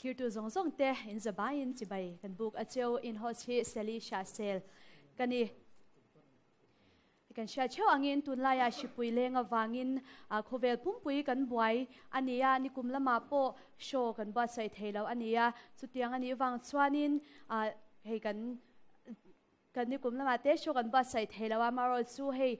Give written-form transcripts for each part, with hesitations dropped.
Thlirtu zawng zawng te in zabaiin chibai kan buk a cheu in host hi Sally Shahsel ka ni. Kan hriat theuh angin tunlaiah hripui leng avangin khawvel pumpui kan buai a ni a, nikum lamah pawh show kan buatsaih thei lo a ni a, chutiang a nih vang chuanin hei kan Kan nikum lamah te show kan buatsaih thei lo a, amaherawh chu hei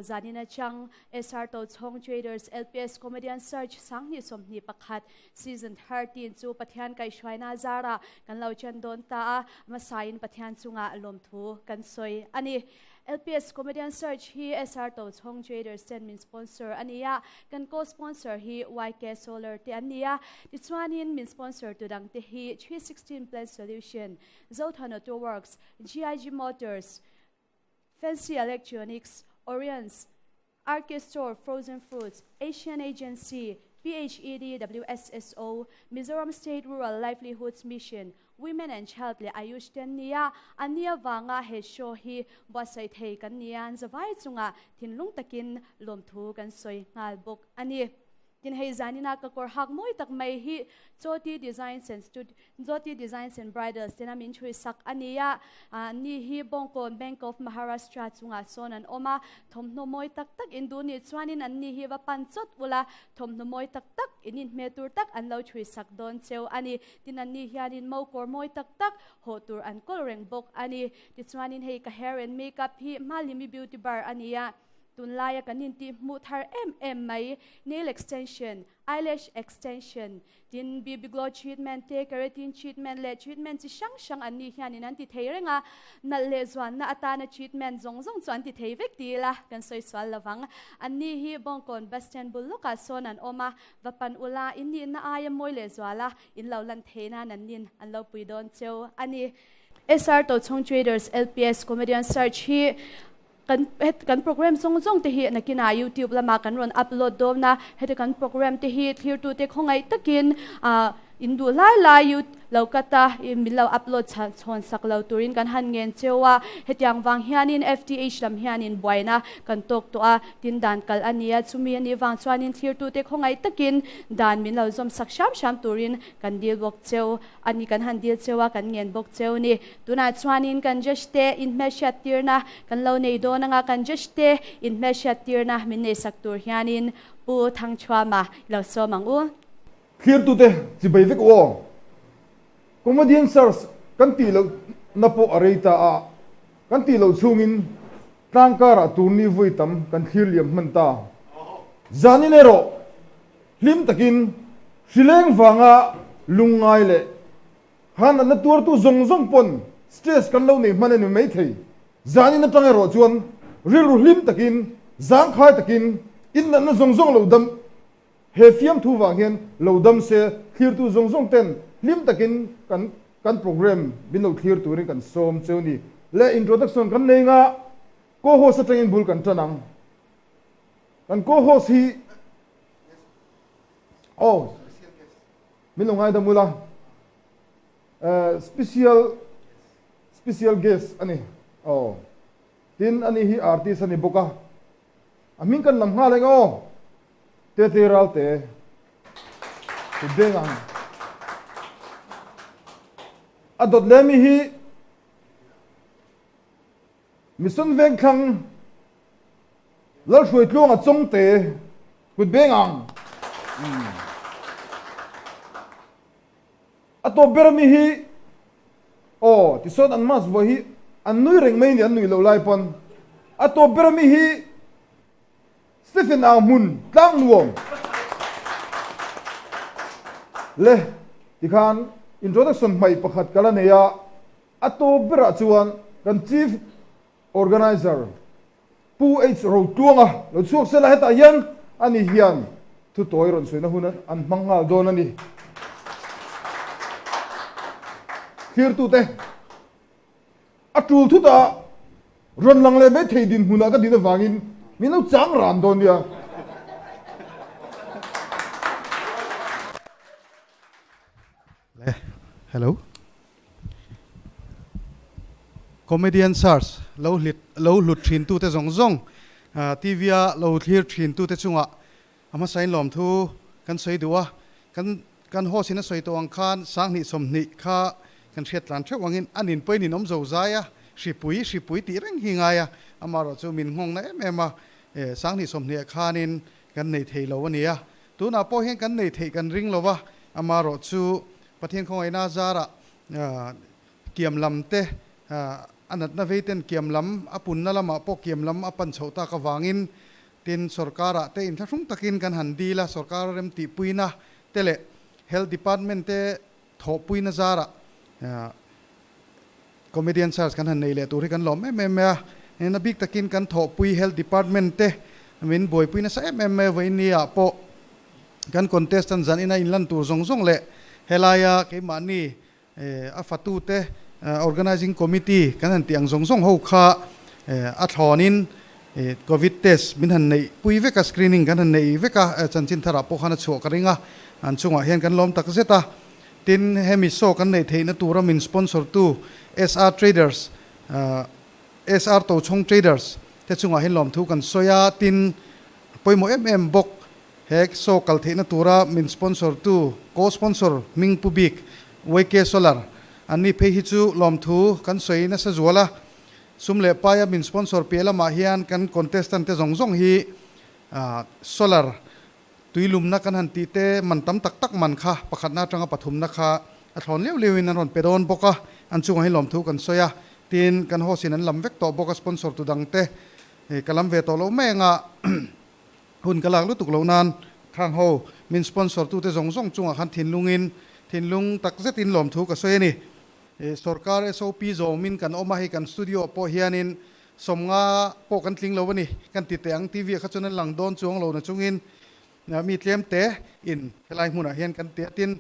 zanin atang SR Tochhawng Traders LPS Comedian Search 2021 Season 13 chu Pathian kaihhruaina zarah kan lo chen dawn ta a, hmasain Pathian chungah lawmthu kan sawi a ni. LPS Comedian Search hi SR Tochhawng Traders ten min sponsor a ni a, kan co-sponsor hi YK Solar te an ni a, tichuanin min sponsor tu dangte hi 316 Plan Solution, Zothan Auto Works, GIG Motors, Fancy Electronics, Orions, RK Store, Frozen Fruits, Asian Agency, PHED, WSSO, Mizoram State Rural Livelihoods Mission, Women and Child leh Ayush te an ni a, an ni avanga he show hi buatsaih thei kan ni a, an zavai chungah thinlung takin lawmthu kan sawi nghal bawk a ni. Tin hei zanina ka kawr hak mawi tak mai hi Jyoti Designs and Stud Jyoti Designs and Bridals tena min chhui sak a ni a, ni hi Bawngkawn Bank of Maharashtra chungah sawn an awm a, thawmhnaw mawi tak tak in duh nih chuanin an ni hi va pan chawt ula, thawmhnaw mawi tak tak in inhmeh tur tak an lo chhui sak dawn cheu a ni. Tin an ni hianin mo kawr mawi tak tak hawh tur an kawl reng bawk a ni. Tichuanin hei ka hair and makeup hi Malimi Beauty Bar a ni a. Tunlaia kan intih hmuh thar em em mai, nail extension, eyelash extension, tin BB glow treatment te, keratin treatment leh treatment chi hrang hrang an nih hianin an ti thei reng a, nalh leh zuanna atana treatment zawng zawng chu an ti thei vek ti ila kan sawi sual lo vang. An ni hi Bawngkawn bus stand bul lawkah sawn an awm a, va pan ula in nihna aia mawi leh zuala in lo lan thei nan an nin an lo pui dawn cheu a ni. SR Tochhawng Traders LPS Comedian Search hi Kan het kan program zawng zawng te hi nakinah youtube lamah kan rawn upload dawn a, heti kan program te hi thlirtute khawngaih takin ah in duh lai lai you lo cut a i min lo upload chhan chhawn sak lo turin kan han ngen cheu a, hetiang vang hianin FTH lam hianin buaina kan tawk tawh a, tin dan kal a nia chumi a nih vang chuanin thlirtute khawngaih takin dan min lo zawm sak hram hram turin kan dil bawk cheu. A ni kan han dil cheu a, kan ngen bawk cheu ni. Tunah chuanin kan judge te inhmelhriat tirna kan lo nei dawn anga kan judge te inhmelhriat tirna min neisak tur hianin Pu Thangchhuama i lo sawm ang u. Thlirtute chibai vek u aw. Comedian search kan tih loh na pawh a rei ta a, kan tih loh chhungin tlang karah turni vawi tam kan thlir liam hman ta. Zanin erawh Hlim takin hrileng vanga lungngai leh han natna tuartu zawng zawng pawn stress kan lo nei hman a ni maithei. Zanin atang erawh chuan rilru hlim takin, zangkhai takin in natna zawng zawng lo dam he fiamthu vang hian lo dam se thlirtu zawng zawng ten hlim takin kan kan program min lo thlir turin kan sawm cheu ni. Le introduction kan nei nga co-host atangin bul kan tan ang. Kan co-host hi Oh, min lo ngaidam ula. Eh, special special guest ani. Oh. Tin ani hi artist ani bawk a. A hming kan lam nghal eng aw. Te te ral te. Ku beng ang. A dawt leh mi hi Mission Vengthlang Lalhruaitluanga Chawngte kut beng ang. A tawp ber ami hi aw tisawn an mask vuah hi an nui reng mai ni an nui loh lai pawn a tawp ber ami hi Stephen ang hmun tlang nuam le tikhan introduction hmaih pakhat ka la nei a A tawp berah chuan kan Chief Organiser Pu H Rotluanga lo chhuak sela hetah hian ani hian thutawi rawn sawina hun an hmang nghal dawn a ni. Thlirtute a tul thutah rawn lang leh mai thei dinhmunah ka din avangin min lo chang ran dawn nia. Le hello Comedian search lo hlit lo hlut thin tute zawng zawng TV a lo thlir thin tute chungah a hmasain lawmthu kan sawi duh a kan. Kan host in a sawi tawh ang khan 2020 kha kan hriat tlan theuh angin a nin pawhin in awm zo zai a, hripui hripui tih reng hi ngai a, amaherawh chu min nghawng na em em a, 2020 ah khanin kan nei thei lo a ni a, tunah pawh hian kan nei theih kan ring lo a, amaherawh chu Pathian khawngaihna zarah kiam lam te a natna vei ten kiam lam a punna lamah pawh kiam lam a pan chhoh tak avangin Tin, sorkarah te inthlahrung takin kan han dil a, sorkar remtihpuina te leh Health Department te thawhpuina zarah Comedian Search kan han nei leh tur hi kan lawm em em mai a. A bik takin kan thawhpui Health Department te min buaipui nasa em em mai a, vawiinni-ah pawh kan contestant zan ina inlan tur zawng zawng leh helaia keimahni A fatute Organising Committee kan han tih ang zawng zawng ho kha a thlawnin Covid test min han neih pui vek a, screening kan han neih vek a, chanchin tharah pawh khan a chhuah ka ring a, an chungah hian kan lawm tak zet a. Tin, hemi show kan neih theihna tura min sponsor tu SR Traders, SR Tochhawng Traders te chungah hian lawmthu kan sawi a, tin, pawimawh em em bawk He show kal theihna tura min sponsor tu, co-sponsor hming pu bik YK Solar an ni phei hi chu lawmthu kan sawi nasa zual a. Sum leh paia min sponsor piah lamah hian kan contestant te zawng zawng hi solar tuilumna kan han tih te man tam tak tak man kha pakhatna atanga pathumna kha a thlawn liau liauin an rawn pe dawn bawk a, an chungah hi lawmthu kan sawi a. Tin, kan host in an lam vek tawh bawk a sponsor tu dang te ka lam ve tawh loh mai anga. Hun ka lak lutuk loh nan khang ho min sponsor tute zawng zawng chungah khan thinlungin thinlung tak zetin lawmthu ka sawi a ni. Sorkar SOP zawmin kan awm a, hei kan studio ah pawh hianin 50 pawh kan tling lo a ni. Kan ti teh ang TV ah kha chuan an lang dawn chuang lo na chungin mi tlem te in helai hmunah hian kan ti a. Tin,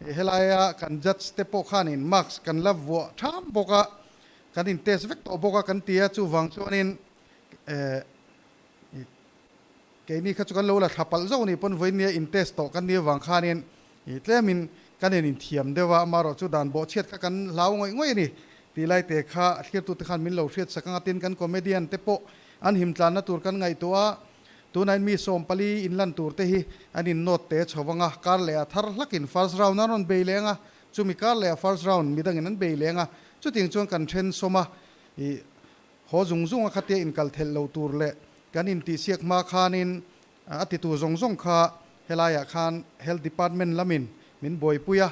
helaia kan judge te pawh khanin mask kan la vuah ṭham bawk a, kan in test vek tawh bawk a kan ti a, chuvang chuanin Keini kha chu kan lo la thla palh zauh nih pawn vawinia in test tawh kan nih avang khanin tlemin kan en inthiam deuh a, amaherawh chu dan bawhchhiat kha kan hlau ngawih ngawih a ni tih lai te kha thlirtute khan min lo hriat sak ang a, tin kan comedian te pawh an himtlanna tur kan ngaihtuah a, tunain mi 14 inlan tur te hi an in note te chho vang a, kar leh a thar hlakin first round an rawn bei leh ang a, chumi kar leh a first round midangin an bei leh ang a, chutiang chuan kan then sawm a, ih. Haw zung zung a khatia inkal thelh lo tur leh kan intihsiak hma khanin a titu zawng zawng kha helaiah khan Health Department lamin min buaipui a,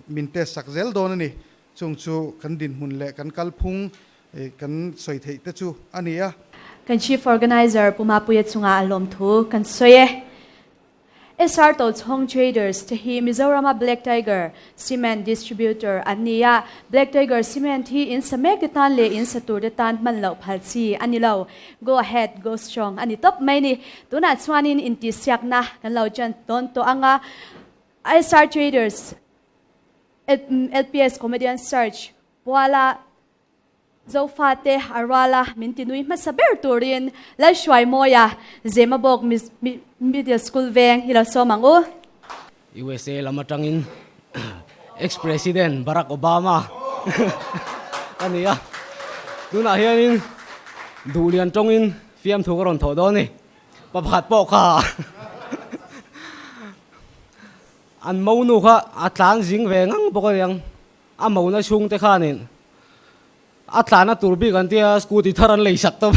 min test sak zel dawn a ni. Chung chu kan dinhmun leh kan kalphung kan sawi theih te chu a ni a. Kan Chief Organizer Pu Mapuia chungah a lawmthu kan sawi e. SR Tochhawng Traders te hi Mizorama Black Tiger Cement Distributor an ni a, Black Tiger Cement hi in sa mek te tan leh in sa tur te tan hman loh phal chi a ni lo. Go ahead, go strong a ni tawp mai ni. Tunah chuanin intihsiakna kan lo ṭan tawn tawh ang a, SR Traders LPS Comedian Search puala Zofate a ruala min ti nui hmasa ber turin Lalhruaimawia Zemabawk Middle School veng hi lo sawm ang u. USA lam atangin ex-President Barack Obama a ni a, tunah hianin duhlian tawngin fiamthu ka rawn thawh dawn a ni. Pa pakhat pawh kha an monu kha a tlan zing ve ngang bawk a niang. A mona chhungte khanin a tlana tur bik an tia scooty thar an lei sak tawp.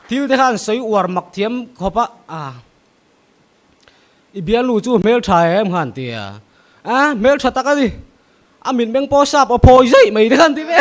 Thil te khan sawi uar mak thiam khawp a, a i bialnu chu hmel tha em khan tia, a hmel tha tak a ni, a mitmeng pawh sap a phawi zaih mai te khan ti ve.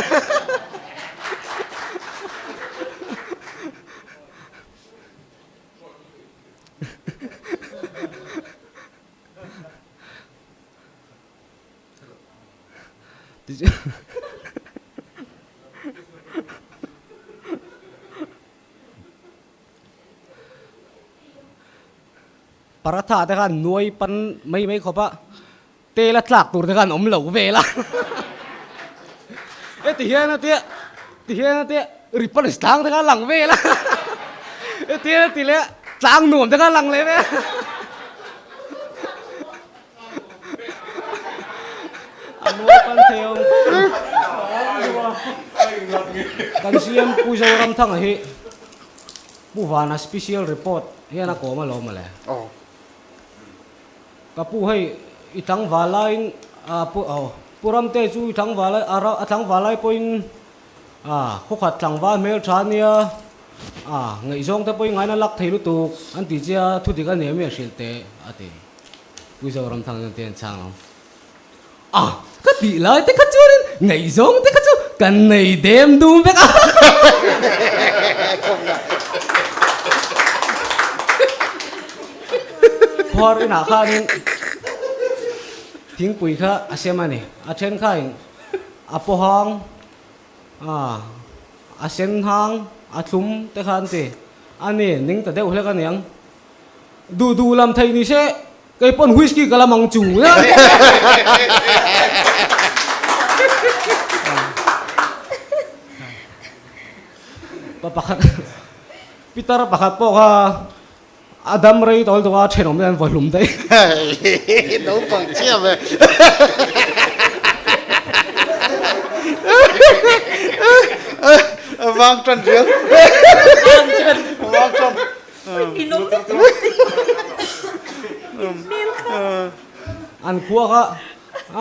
Paratha te khan nuai pan mai mai khawp a, tel a tlak tur te khan awm lo vel a. E ti hian a tia, ti hian a tia ri pan tlang te kha a lang vel a. E ti hian a ti leh a, tlang nuam te kha a lang leh vel a. A nuai pan thei ang kan CM Pu Zoramthanga hi. Pu Vana special report hian a kawm alawm mawle. Ka pu hei i tlangval laiin pu Pu Ramte chu i tlangval lai a tlangval lai pawhin khawkhat tlangval hmel tha ania ngaihzawng te pawhin ngaina lak thei lutuk an ti che a thudik a nia mi a hrilh teh a ti. Pu Zoramthang chuan tian chhang lo. A, ka tih lai te kha chuanin ngaihzawng te kha chu kan nei dem dum vek a. Khuar inah khanin thingpui kha a sem a ni. A then khain a paw hang, a sen hang, a thlum te kha an ti. A ni, ning ta deuh hlek aniang. Duh duh lam theih ni se kei pawn whisky ka lam ang chu. Pa pakhat Peter pakhat pawh kha a dam rei tawl tuk a thenawm te an vaw hlum daih. Naupang chiam e. Vang tan riau. Vang tan. An khua kha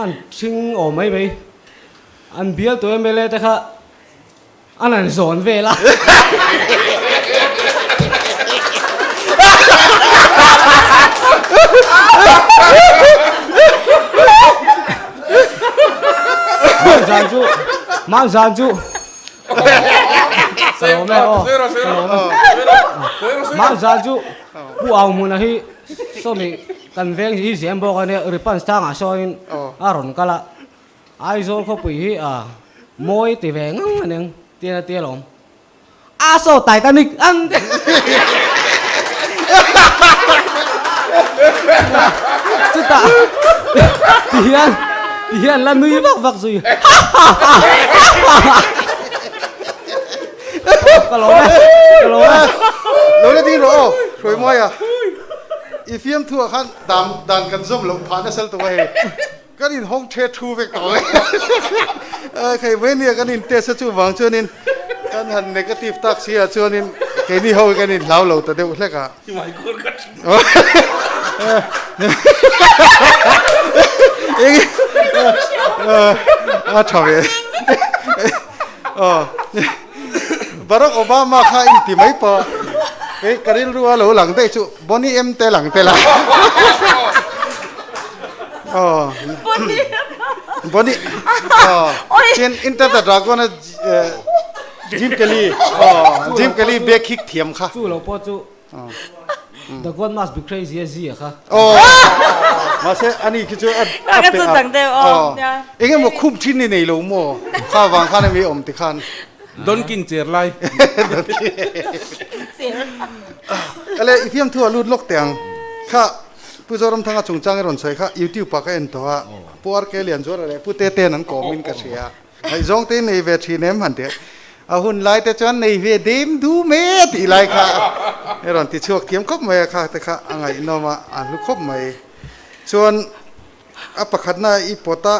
an ṭhing awm mai mai. An bialtu mla te kha an han zawn vel a. Hmanzan chu hmanzan chu Mangzan chu Pu Au Hmuna hi sawmi kan veng hi zem bawk a nia Ripans tlangah sawiin a rawn kal a, Aizawl khawpui hi a mawi ti ve ngang a ning tia tia lawm a saw Titanic an ti chutah tihian tihian la nui vak vak zui ka lawm e ka lawm e lo la ding rawh aw hruai muai a i fiamthu ah khan dan dan kan zawm loh phah nasal tawh a hei kan in hawng the thu vek tawh mai khei mai nia kan in test a chuvang chuanin kan han negative tak si ah chuanin keini ho hi kan in hlau lo ta deuh hlek a a tha ve Barack Obama kha in ti mai pawh kei ka rilru a lo lang daih chu Bonnie M te lang tel a aw Bonnie aw chuan Enter the Dragon a Jim Kelly aw Jim Kelly bag hik thiam kha chu lo pawh chu The God must be crazy a zia kha aw mahse ani khi chu a ka chu dang deuh aw eng emaw khum thin ni nei lo maw kha vang khan ami awm ti khan Don king cher lai Ale i fiam thu a lut lawk teh ang kha Pu Zoramthanga chungchang i rawn sawi kha YouTube ah ka en tawh a Pu RK Lianzuala leh Pu Teten an kawm in ka hria Ngaihzawng te nei ve thin em han tih a hun lai te chuan nei ve dem du mai a tih lai kha i rawn ti chhuak thiam khawp mai a kha te kha a ngaihnawm a a hlu khawp mai chuan a pakhatna i pawt a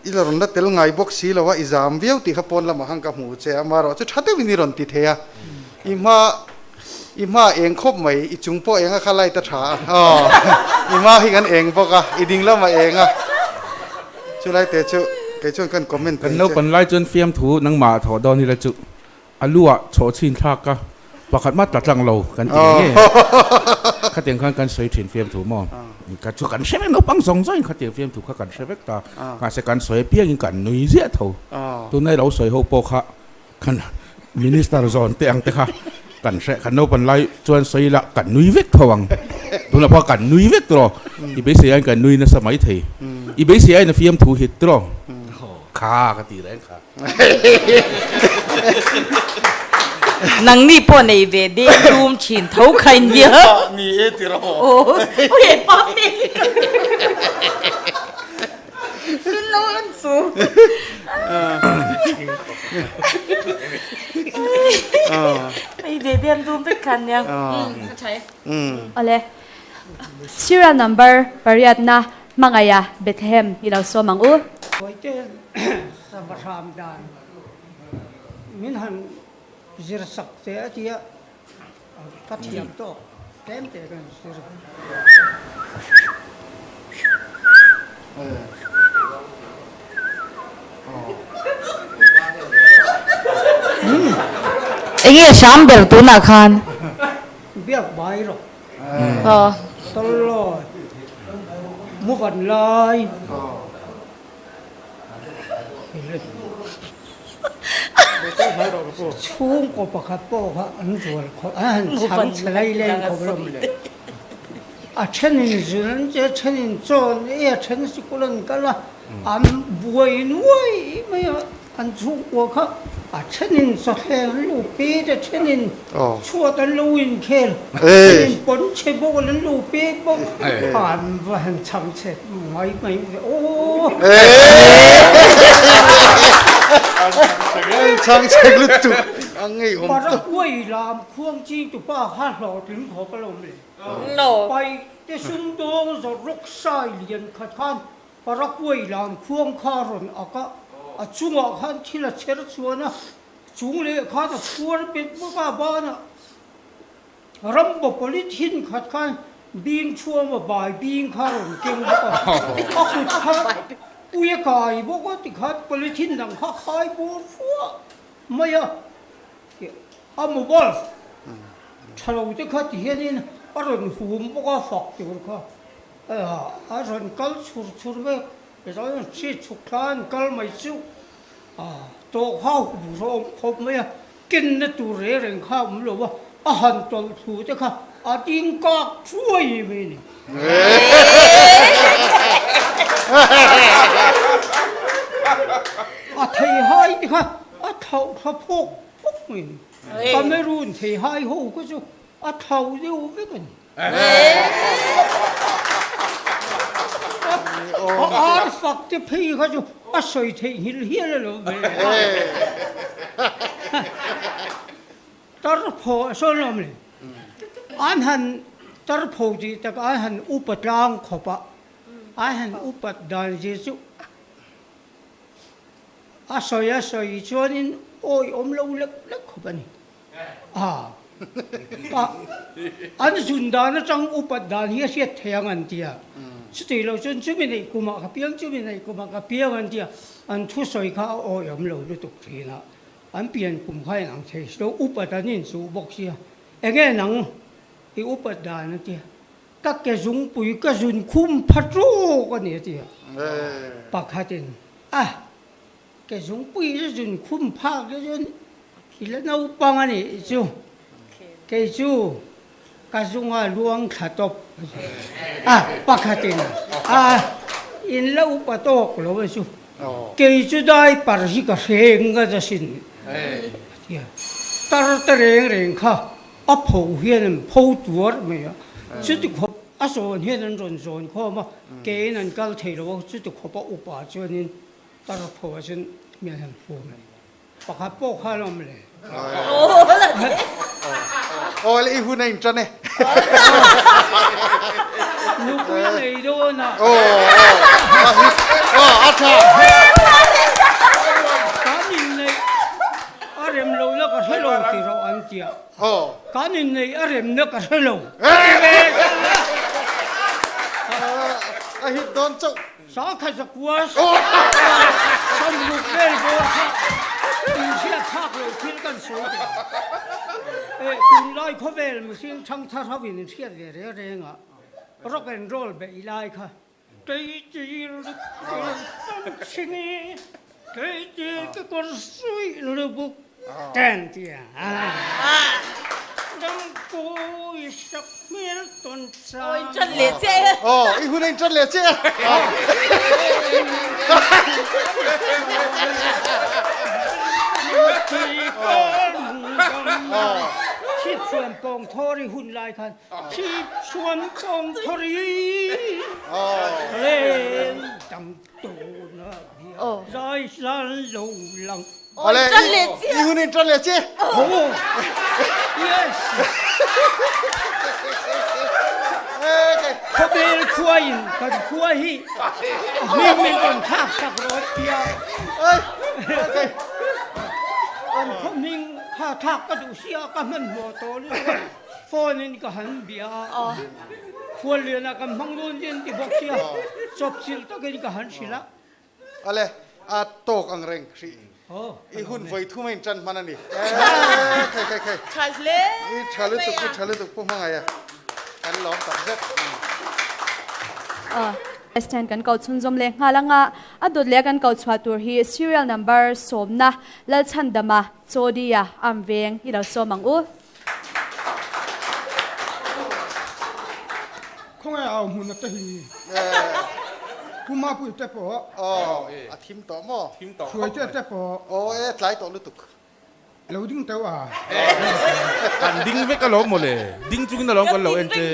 i la rawn la tel ngai bawk si lo a i zam viau tih kha pawn lamah khan ka hmu che a amaherawh chu tha deuhin i rawn ti thei a i hma i hma eng khawp mai i chung pawh eng a kha light a tha a aw i hma hi kan eng bawk a i ding lamah eng a Chulai te chu kei chuan kan comment Kan naupan lai chuan fiamthu nangmah thawh dawn ila chu a lu ah chhawh chhin thlak a pakhat mah tla tlang lo kan ti nge khatiang khan kan sawi thin fiamthu maw ka chu kan hre vek naupang zawng zawng in khatiang fiamthu kha kan hre vek ta mahse kan sawi apiang in kan nui ziah tho tunlai lo sawi ho pawh kha Kan Minister zawn te ang te kha kan hre kan naupan lai chuan sawi ila kan nui vek tho ang. Tunah pawh kan nui vek tawh. I beisei aiin kan nui nasa mai thei. I beisei aiin a fiamthu hit tawh. Kha ka ti reng kha. Nangni pawh nei ve deng dum thin tho kha in nia. Ni e ti rawh. Aw, he pa hmel hi ka. Min lo en chu. Hei ve bian dum vek khan nia. Ka tha e. Awle. Serial number pariatna hmangaih a Bethlehem i lo sawm ang u. Kawite sava hram dan min han zir sak che a tia. Ka thiam tawk tlem te ka inzir. Enge hram ber tunah khan? Biak bai rawh. Tawllawi muvan lai. Chhungkaw pakhat pawh kha an zual khawp an han chhang chhe lai leng khawp lawm le. A thenin zun an che, a thenin chaw an ei, a then sikul an kal a, an buai nuai mai a, an chhungkua kha a thenin chawthleng an lo pet, a thenin chhuat an lo inkhel, a thenin pawn chhe bawk an lo pet bawk, an va han chhang chhe mai mai ve aw. Chhang chhe lutuk a ngeiawm tawp. Paraguay lam khuang chingtupa kha hlawhtling khawp alawm le. Pai te sumdawng zawrh rawk sai lian khat khan Paraguay lam khuang kha a rawn ak a, a chungah khan thil a chher chuan a, chung leh khan a chhuar bet bawk a, banah rambo polythene khat khan bing chhuam a bai bing kha a rawn keng bawk a, a kut kha ui a kai bawk a tikhan polythene dang kha a khai bur fua mai a. A mobile tha lo te kha ti hianin a rawn hum bawk a, fak tur kha a rawn kal chhur chhur mai a, tichuan hri chhuk thla an kal mai chu tawh kha a hup rawh khawp mai a, kenna tur reng reng kha a awm lo a, a han tawlh thu te kha a ding kak thuai mai a ni. A theihai te kha a thlauh thla phawk phawk mai a ni. Cameroon theihai ho kha chu a thlauh deuh vek a ni. A ar fak te phei kha chu a sawi theih nghilh hial a lo ve. Tar pho a sawn lo mai. An han tar pho tih tak an han upa tlang khawp a, an han upat dan zir chu a sawi a sawi chuanin awi awm lo lek lek khawp a ni. An zun dan atang upat dan hi a hriat thei ang an ti a, chuti lo chuan chumi neih kumah ka piang chumi neih kumah ka piang an ti a, an thusawi kha a awi awm lo lutuk thin a. An pian kum kha in ang thei si lo, upat an inchuh bawk sia, enge nang i upat dan a tia, ka ke zungpui ka zun khum pha tawk a ni a tia, pakhatin a ke zungpui i zun khum phak te chuan i la naupang a nih chu, kei chu ka zunga luang thla tawp a pakhatin a in la upa tawk lo a chu kei chu diaper hi ka hreng ngat asin a ti a tar te reng reng kha a pho hian an pho tuar mai a chuti khawp a zawn hian an rawn zawn khawm a keiin an kal thei lo a chuti khawp a upa chuanin tar pho ah chuan mi an han phum a ni. Pakhat pawh kha alawm le. Aw le i hun a intan e. Nupui a nei dawn a. Aw aw a tha. Kan inneih a rem lohna ka hre lo ti rawh an ti a. Kan inneih a remna ka hre lo. A hit dawn chauh. Sangkhat zakua samruk vel bawr kha inhriat thlak loh thil kan sawi teh ang. Eh, tunlai khawvel mihring thangthar ho in inhriat ve reng reng a, rock and roll beih lai kha Teitir famchhini, teitir ka kawr suih lubuk ten ti a. Ramkui sak hmel tawn chang. Aw, in tan leh che. Aw, i hun a in tan leh che. Chhipchhuan pawng thawri hun lai khan Chhipchhuan pawng thawri reng dang tuna bia zai san lo lang. Awle, i hun in tan leh che. Yes. Khawbel khua in kan khua hi a hming min rawn thlak sak rawh tia. Kan khaw hming kha thlak ka duh sia ka hmanhmawh tawh lutuk a. Phone in ka han bia a, Khuallian ah kan hmang dawn che an ti bawk sia, chawpchilh takin ka han hrilh a. Ale, a tawk ang reng hrih. I hun vawi thum a intan hman a ni. Eee khei khei khei. Tha hle I tha lutuk, i tha lutuk Pu Hmangaih a. Kan lawm tak zet. Stand kan ko chhunzawm leh nghal anga a dawt leh kan ko chhuah tur hi serial number sawmna Lalchhandama Chawdia am veng i lo sawm ang u. Khawngaih au hmun ate hi Pu Mapui te pawh. Aw a thim tawh maw? Hruaite te pawh. Aw e tlai tawh lutuk. Lo ding teuh a. Kan ding vek alawm mawle. Ding chungin alawm kan lo en che.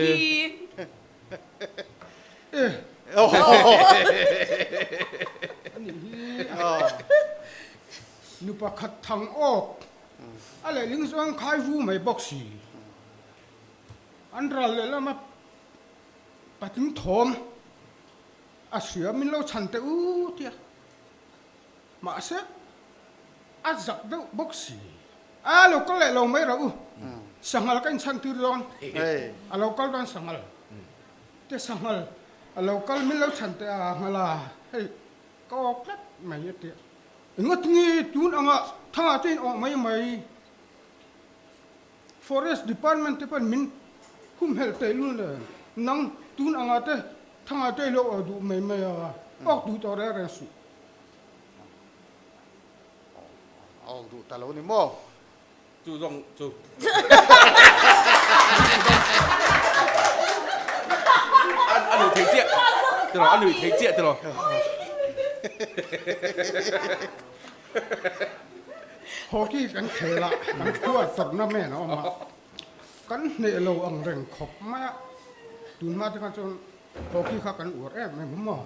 E. Ani hi nu pakhat thang awk a lehling chuan khai vu mai bawk si. An ral leh lama patling thawm a hria min lo chhan teh u tia. Mahse, a zak deuh bawk si. A lo kal leh lo mai rauh u. Sanghal ka inchhan tir dawn. A lo kal dawn sanghal. Te sanghal a lo kal min lo chhan teh a nghal a, hei ka awk tlat mai a ti a. Engatinge tun anga thangah te in awh mai mai. Forest department te pawn min humhelh tehlul nen nang tun anga te thangah te i lo awh duh mai mai a, awk duh tawh reng reng suh. A awk duh ta lo ni maw? Chu zawng chu. A nui thei chiah tiraw? A nui thei chiah tiraw? Hockey kan khel a, kan khua tournament a awm a, kan hneh lo ang reng khawp mai a, tunhma te khan chuan hockey kha kan uar em em a maw?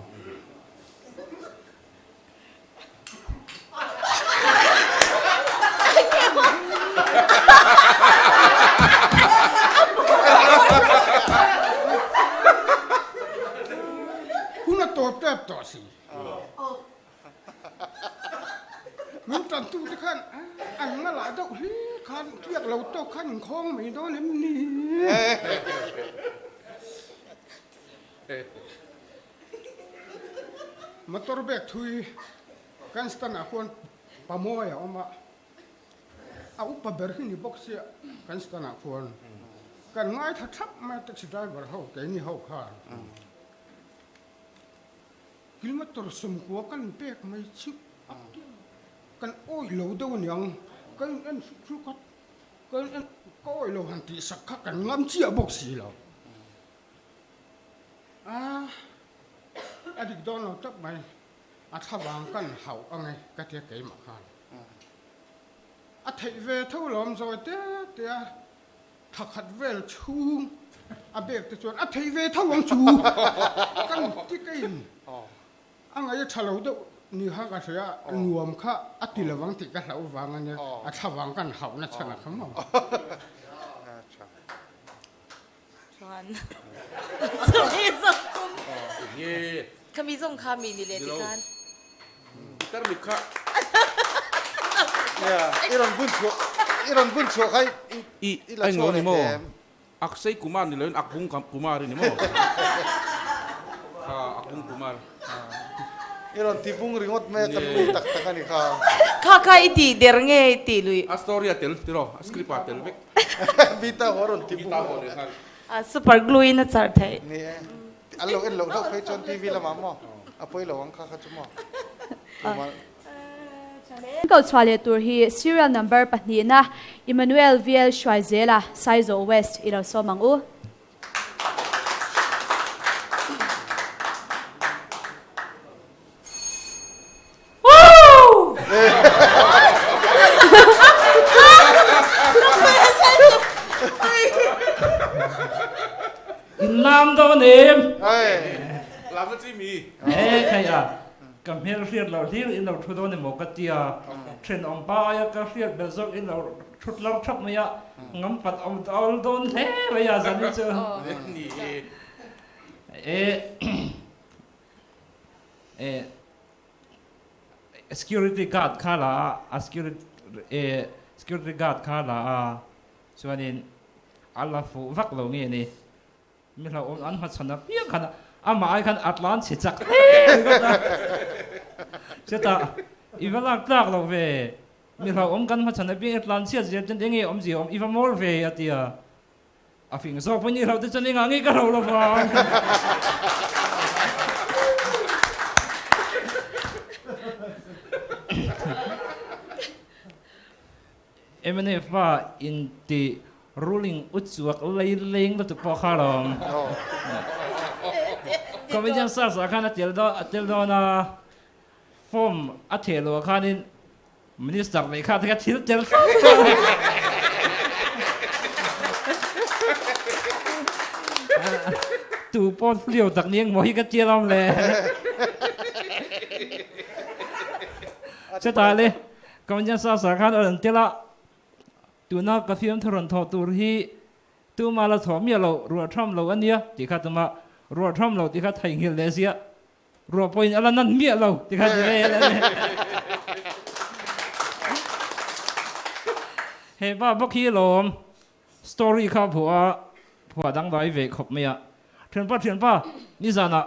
Hun a tawp tep tawh si. Min tantu te khan an ngalah deuh hle khan tliak lo tawk khan inkhawng mai dawn em ni? Motor bag thui kan stand ah khuan pamawi a awm a, a upa ber hi ni bawk sia kan stand ah khuan kan ngaithla thap mai a taxi driver ho keini ho khan kilometer sawmkua kan pek mai chu kan awih lo deuh aniang ka in en hruk hruk a ka in en ka awih lo han tih sak kha kan ngam chiah bawk si lo. A, a dik dawn lo tak mai, a thlavang kan hauh ang e ka tia keimah khan. A theih ve tho lawm zawi te te a, thla khat vel chhung a bek te chuan a theih ve tho ang chu kan ti keiin a ngaih a tha lo deuh ni kha ka hria a, nuam kha a ti lo ang tih ka hlauh vang a nia, a thlavang kan hauh na chhan a kha maw. Chuan chumi zawng kum khami zawng kha mi ni leh ti khan. Pitar mit kha. I rawn bun chhuah i rawn bun chhuah kha i la chhuah leh em? Akshay Kumar ni loin Akbung Kumar i ni maw? Kha Akbung Kumar. I rawn ti bung ringawt mai a kan nui tak tak a ni kha. Kha kha i tih der nge i tih lui? A story a tel tiraw? A script ah tel vek. Bita haw rawn ti bung ringawt. A super glue in a char theih. Ni e. An lo en loh hlauh phei chuan TV lamah maw a pawi lo ang kha kha chu maw. Tumah. Ko chhuah leh tur hi serial number pahnihna Emmanuel VL Hruaizela, Saizawh West i lo sawm ang u. In lam dawn em? Lam na chi mi. E khai a ka hmel hriat loh hlir in lo thu dawn emaw ka tia thenawm pa aia ka hriat belh zawk in lo thut lar thap mai a ngam pat awm awl dawn hle mai a zan hi chu e e security guard kha la a security e security guard kha la a chuanin. A la fuh vak lo nge ni? Mi hlauhawm an hmachhawn apiang khan amah ai khan a tlan chhe chak hle ringawt a. Chutah, I va lak tlak lo ve, mi hlauhawm kan hmachhawn apiang i tlan chhiat zel chuan enge awmzia awm, i va mawl ve a ti a. A fing zawk pawhin i hlauh te chuan engah nge ka hlauh lo vang. Mnf pa inti ruling uchuak lei leng lutuk pawh kha lawm. Comedian search ah khan a tel dawn a tel dawn a, form a theh loh ah khanin minister leh kha te kha thil tel thlap thlap a. Tu pawh hliau tak ni engmaw hi ka tia lawm le. Chutah le Comedian search ah khan a rawn tel a. Tuna ka fiamthu rawn thawh tur hi tuma la thawh miah lo, ruah tham lo a nia tih kha tuma ruah tham lo tih kha theihnghilh leh ziah, ruah pawhin a la nan miah lo tih kha ti vel a ni. He pa bawk hi lawm story kha phuah a, phuah dangdai ve khawp mai a, thianpa thianpa nizanah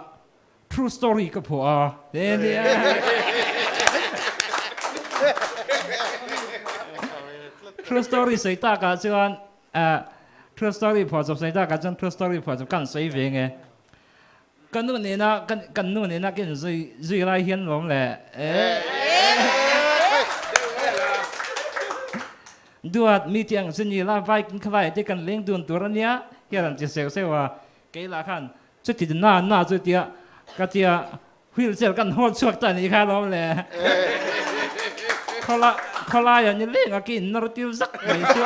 True story ka phuah a te nia. True story sawi tak ah chuan true story phuah chawp sawi tak ah chuan true story phuah chawp kan sawi ve nge. Ka nu nena kan nu nena ka in zui zui lai hian lawm le. Duat mi tiang chu ni la bike in khalai te kan leng dun tur ania hian an ti seuh seuh a kei lah khan Chuti na na chu tia ka tia wheel chair kan hawl chhuak ta nih kha lawm le. Khawla khawlaia ni leng a ki in nawr tir zak mai chu.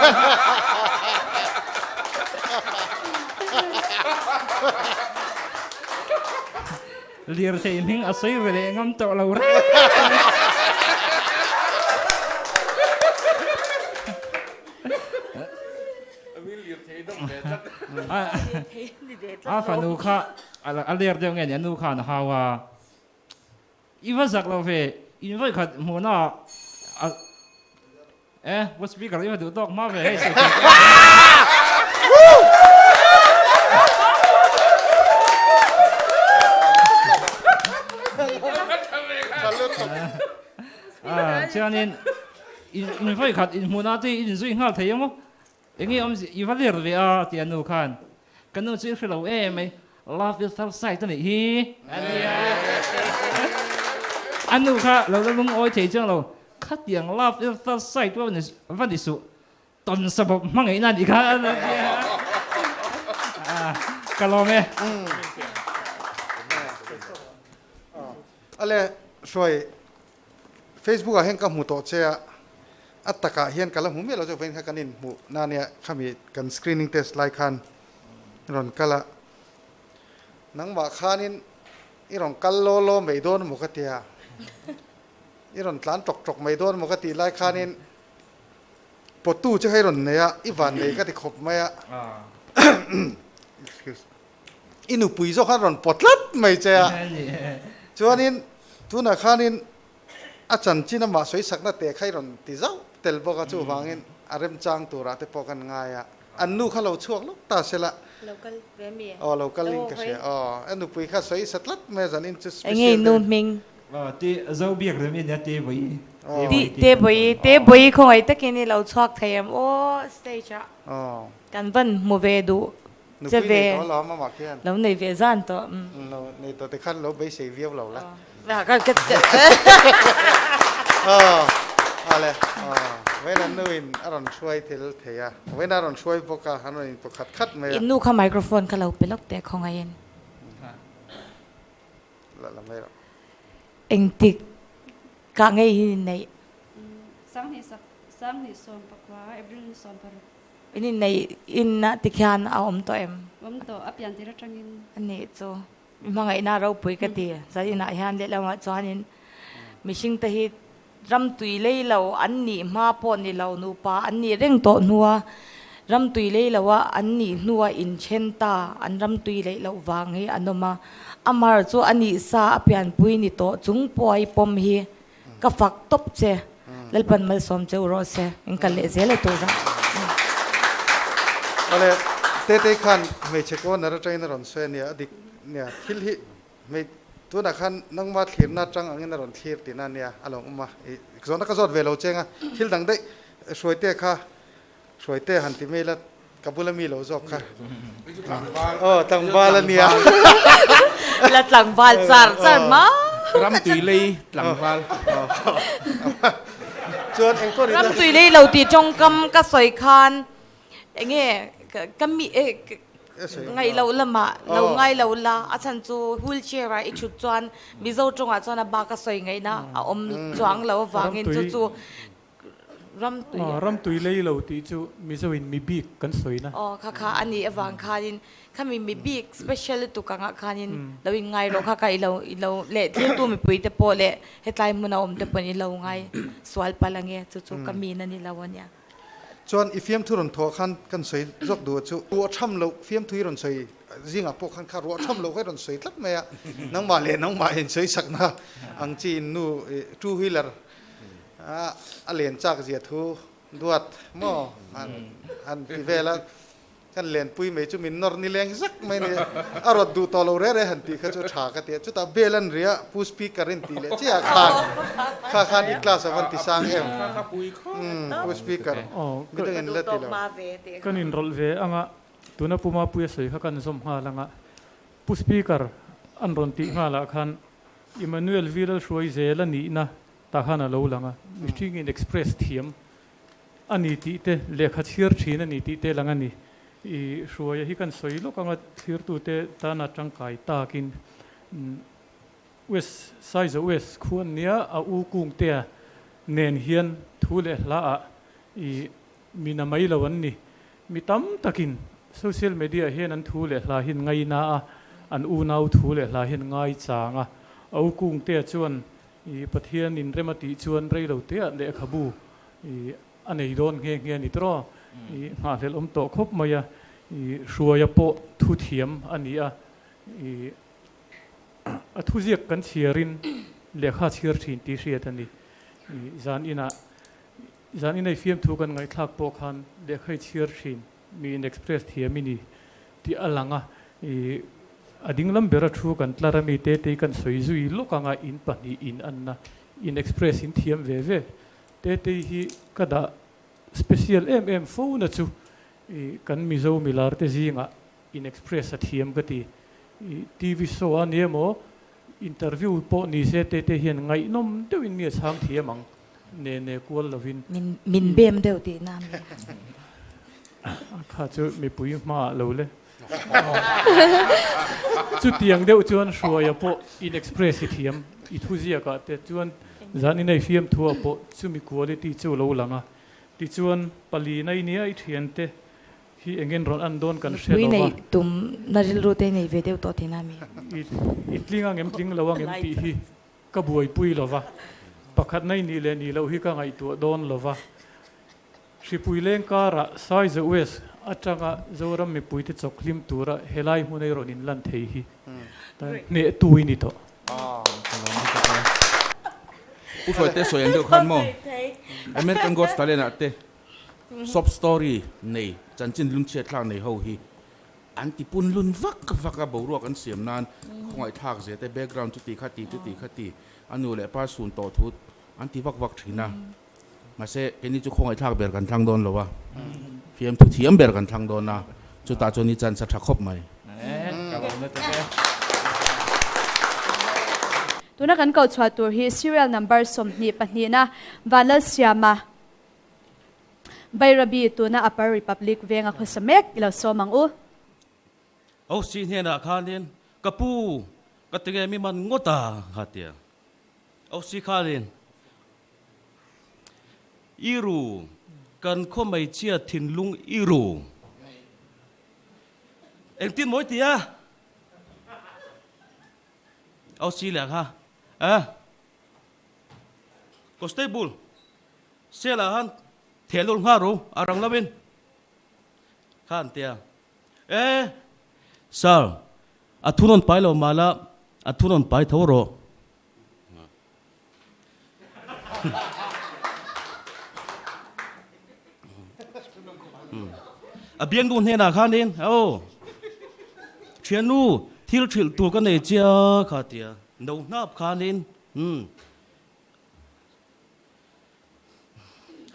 Lirthei hming a sawi ve leh ngam tawh lo reng. A fanu kha a ler deuh nge ni a nu khan a hau a, i va zak lo ve, in vawi khat hmuhna ah e pu speaker i va duh tawk hma ve hei sawi thei chuanin in vawi khat inhmuhna te i inzui nghal thei emaw Enge awm i va ler ve a ti a nu khan. Ka nu chu i hre lo em mai, love is first sight a nih hi a nia. A nu kha lo la lungawi thei chuang lo, khatiang love is first sight pawh va ni suh, tawn sabawp hmangaihna a nih kha a lo tia. Ka lawm e. Ale hruai Facebook ah hian ka hmu tawh che a, a takah hian ka la hmu miah lo che vawiin kha kan inhmuh na nia khami kan screening test lai khan rawn kal a, nangmah khanin i rawn kal law law mai dawn maw ka tia, i rawn tlan tawk tawk mai dawn maw ka tih lai khanin pawtu che kha i rawn nei a, i van nei ka ti khawp mai a, excuse. I nupui zawk khan rawn pawt tlat mai che a, chuanin tunah khanin a chanchin amah sawisakna teh kha i rawn ti zauh tel bawk a, chuvangin a remchang turah te pawh kan ngai a, an nu kha lo chhuak lawk ta se la, Lo kal ve mi? Aw lo kal in ka hria, aw a nupui kha sawi sa tlat mai a zanin chu special Enge i nu hming? Aw ti zo biak rem i nia te bawi Ti te bawi te bawi khawngaih takin i lo chhuak thei em aw stage ah kan van hmu ve duh Che ve. Lo nei ve zan tawh. Lo nei tawh te khan lo beisei viau lo la. Ale vawiin an nu in a rawn hruai thil thei a, vawiin a rawn hruai bawk a, an rawn in paw khat khat mai a. In nu kha microphone kha lo pe lawk teh khawngaihin. La la mai rawh. Engtik kah ngei hi in neih? Sanghnih sak Sanghnih 14 April ni 16. In inneih inna tikhian a awm tawh em? Awm tawh, a pian tir atangin. A nih chu, mi hmangaihna ropui ka ti. Chuan inah hian lehlamah chuanin mihring te hi ram tui lei lo an nih hma pawh ni lo, nupa an nih reng tawh hnua ram tui lei loa an nih hnua inthen ta an ram tui leih loh vang hi an awm a. Amar chu a nih sa a pianpui ni tawh chung pawh a i pawm hi Ka fak tawp che. Lalpan malsawm che u rawh se. In kal leh zel a tur a. Awle, Tetei khan hmeichhe corner atangin a rawn sawi a nia, a dik nia, thil hi hmei tunah khan nangma thlirna atang angin a rawn thlir tihna a nia, a lo awm a, i zawhna ka zawt ve lo cheng a, thil dang daih Hruaitea kha Hruaitea han ti mai la, ka bula mi lo zawk kha. Aw, tlangval a nia. La tlangval char char ma. Ramtui lei tlangval. Chuan engpawh ri. Ramtui lei lo tih tawngkam ka sawi khan enge ka mi ngaih loh lamah lo ngai lo la, a chhan chu wheelchair ah i thut chuan Mizo tawngah chuan a bak a sawi ngaihna a awm chuang lo avangin chu chu Ramtui a. Ramtui lei lo tih chu Mizo in mi bik kan sawina. Aw kha kha a nih avang khanin khami mi bik special lutuk angah khanin lo in ngai rawh kha kha i lo i lo leh thiltu mipui te pawh leh hetlai hmuna awm te pawhin i lo ngai sual palh ange chu chu ka min a ni lo ania. Chuan i fiamthu rawn thawh khan kan sawi zawk duh chu ruah tham loh fiamthu i rawn sawi zingah pawh khan kha ruah tham loh kha i rawn sawi tlat mai a nangmah leh nangmah in sawi sakna ang chi in nu two wheeler A len chak zia thu duat maw han han ti vel a, kan lenpui mai chu min nawr ni leng zak mai ni, a rawt duh tawh lo re re han tih kha chu tha ka ti a, chutah bel an ria Pu Speaker in tih leh chiah khan kha khan i class a van ti sang em Pu Speaker midang in la ti lo. Kan inrawlh ve anga tuna Pu Mapuia sawi kha kan zawm nghal anga Pu Speaker an rawn tih nghalah khan Emmanuel Viral hruai zel a nihna tah khan a lo lang a, mihring in express thiam a ni tih te, lehkha chhiar thin a ni tih te lang a ni. I hruaia hi kan sawi lawk anga thlirtute tana tangkai takin West Saizaw West khu an nia, a u Kungtea nen hian thu leh hla ah i mi na mai lo an ni. Mi tam takin social media hian an thu leh hla hian ngaina a, an unau thu leh hla hian ngai chang a. A u Kungtea chuan I Pathian in rem a tih chuan rei lo teah lehkhabu i a nei dawn nghe nghe a ni tawh. I nghahhlelh awm tawh khawp mai a. I hruaia pawh thu thiam a ni a. I a thuziak kan chhiarin lehkha chhiar thin tih hriat a ni. I zan inah zan inei fiamthu kan ngaihthlak pawh khan lehkha i chhiar thin mi in express thiam i ni tih a lang a. I a dinglam bera thu kan tlar a mi te te kan sawi zui lawk anga in pahnih in anna in express in thiam ve ve te te hi ka dah special em em fo na chu i kan Mizo milar te zingah in express a thiam ka ti. I TV show a ni emaw interview pawh ni se te te hian ngaihnawm deuhin mi a chhang thiam ang ne ne kual lovin. Min min bem deuh tihna a mi a? Kha chu mipui hmaah lo le. Chutiang deuh chuan Hruaia pawh in express i thiam i thuziakah te chuan zan inei fiamthuah pawh chumi quality chu lo lang a. Tichuan palina i nia i thiante Hi engin rawn an dawn kan hre lo va. Mipui neih tum na rilru te nei ve deuh tawh thin a mi. I tling ang em tling lo ang em tih hi ka buaipui lo va. Pakhat na i nih leh nih loh hi ka ngaihtuah dawn lo va. Hripui leng karah Saiza West atanga Zoram mipuite chawk hlim tura helai hmun ei rawn inlan thei hi hnehtu i ni tawh. Pu Hruaite sawi ang deuh khan maw American God's Talent ah te Sob story nei, chanchin lungchhiat thlak nei ho hi an ti pun lun vak vak a, boruak an siam nan khawngaihthlak zia te, background chuti kha ti chuti kha ti, a nu leh pa sun tawh thu an ti vak vak thin a. Mahse, keini chu khawngaihthlak ber kan thlang dawn lo a, fiamthu thiam ber kan thlang dawn a, chutah chuan i chance a tha khawp mai. Tuna kan koh chhuah tur hi serial number 22 na Vanlalsiama Bairabi tuna Upper Republic venga khawsa mek i lo sawm ang u. Hosi hnenah khanin, Ka pu, ka ti nge mi man ngawt a? kha ti a. Hosi khanin, I ru, kan khaw hmeichhia thinlung i ru. Engtin mawi ti a? Hosi leh kha, A, Constable, Sela han theh lul nghal ru a rang lovin kha an ti a, E Sir, a thu rawn pai lo mah la, a thu rawn pai tho rawh. A biangnu hnenah khanin, Aw, thiannu, thil hrilh tur ka nei chia kha tia no hnap khanin, Umm,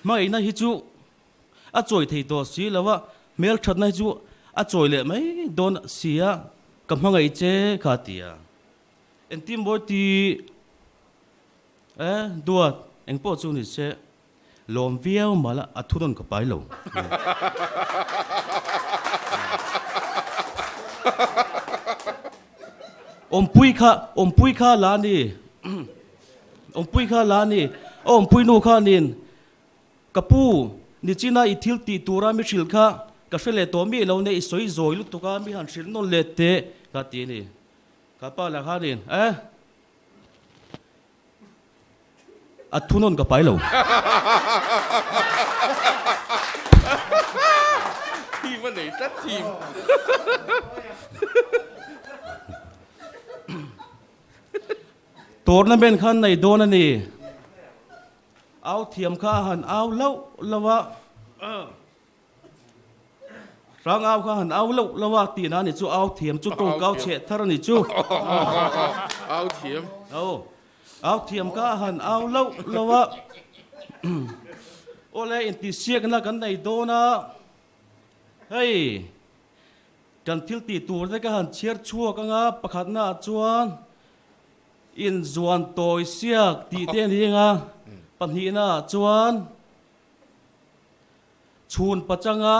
hmangaihna hi chu a chawi thei tawh si lo a, hmelthatna hi chu a chawi leh mai dawn si a, ka hmangaih che kha tia. Engtin mawi ti e, duat, engpawh chu ni se, lawm viau mah la a thunawn ka pai lo. Awmpui kha, awmpui kha la ni, awmpui kha la ni, a awmpui nu khanin ka pu, nichina i thil tih tura mi hrilh kha ka hre leh tawh mi lo ne, i sawi zawi lutuk a, mi han hrilh nawn leh teh ka ti a ni. Ka pa lah khanin, Eh! A thunawn ka pai lo. Thim a nei tlat thim. Tournament khan nei dawn a ni. Au thiam kha a han au loh loh a. Hrang au kha han au loh loh a tih na ni chu au thiam chu tawng kau chheh thar a ni chu. Au thiam. Au. Au thiam kha han au loh loh a. Awle intihsiakna kan nei dawn a. Hei kan thil tih tur te ka han chhiar chhuak anga pakhatna ah chuan inzuan tawi siak tih te a ni anga pahnihna ah chuan Chhun pachanga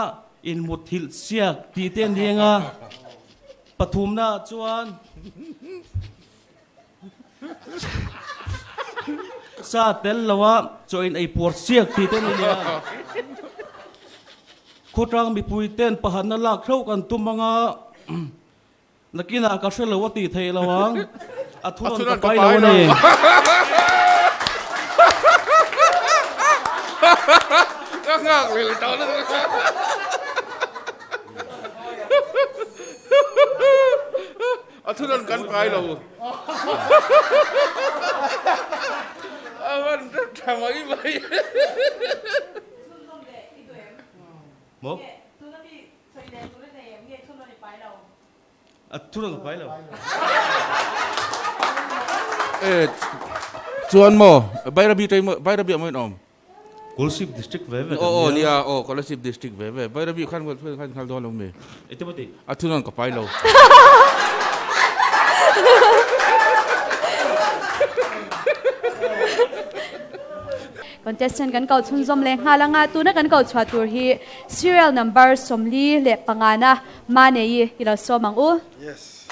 inmut thilh siak tih te an eng a, pathumna ah chuan sa tel lo a chaw in ei puar siak tih te an ni a. Khawtlang mipui ten pahatna lak hlauh kan tum anga Nakinah ka hre lo a tih theih lo ang, a thunawn ka pai lo a ni. Ka nghak leh tawh na. A thunawn kan pai lo. A van tha mai mai. Maw? A thu rang pai lo. E chuan maw Bairabi ṭei maw Bairabi ah maw in awm? Kolasib district ve ve kan nia. Aw nia aw Kolasib district ve ve Bairabi khan khan nghal dawn lo mi? Eng te maw tih? A thu rang ka pai lo. Contestant kan koh chhunzawm leh nghal anga tuna kan koh chhuah tur hi serial number 45 na Manei i lo sawm ang u. Yes.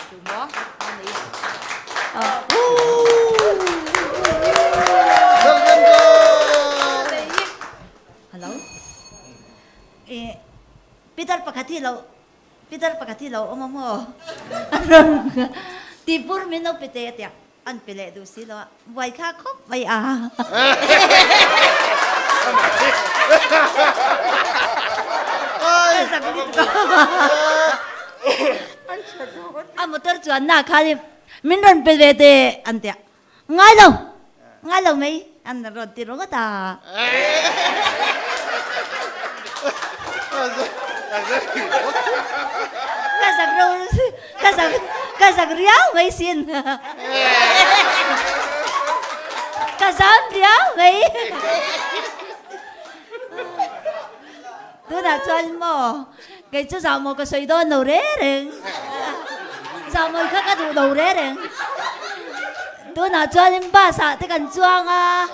Hello. Eh, Peter pakhat hi lo Peter pakhat hi lo awm a maw? Tihpur min lo pe teh a tiang. An pe leh duh si lo a, buai kha khawp mai a. A motor chuan na khan min rawn pe ve teh an ti a, ngai lo, ngai lo mai an rawn ti ringawt a. Ka zak ro ka zak ka zak riau mai sin ka zam riau mai tunah chuan maw kei chu zah maw ka sawi dawn lo re reng zah mawi kha ka duh lo re reng tunah chuan bus ah te kan chuang a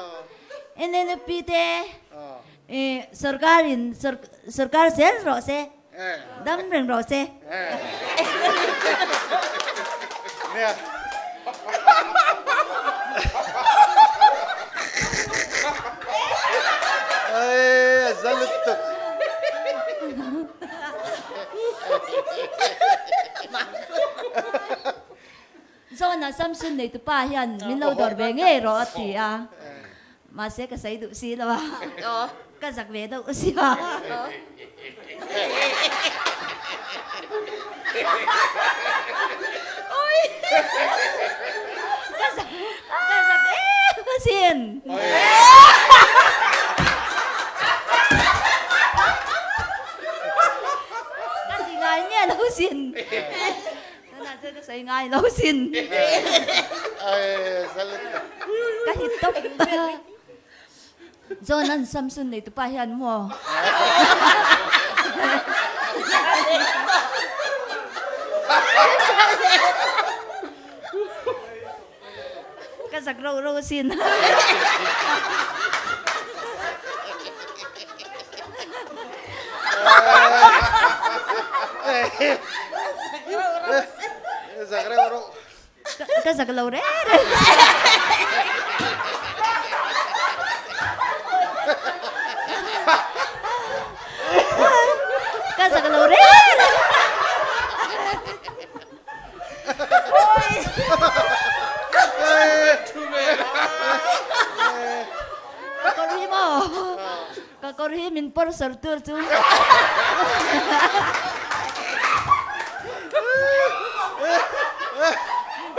NNP te Sorkar in sorkar zel rawh se, dam reng rawh se. Zona Samson neitupa hian min lo dawr ve ngei rawh a ti a. Mahse ka sawi duh si lo a, ka zak ve deuh si a. Ka zak ka zak em asin. sawi ngai lo sin. Ka hit tawp. John an Samson nei tupa hian maw. Ka zak rauh rauh asin. Zak reuh reuh. Ka zak lo reng reng. Ka zak lo reng reng. Ka kawr hi maw? Ka kawr hi min pawr sawr tur chu. Min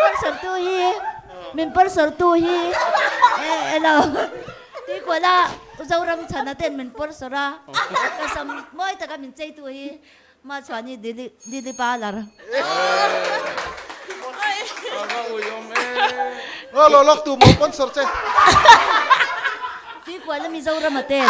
pawr sawr tu hi, min pawr sawr tu hi elo tuikuala Zoram chhana ten min pawr sawr a, ka sam mawi taka min chei tu hi Ma chuan i dili dili pa lar. Lo lawk tu maw sponsor che. Tuikual a Mizoram a te.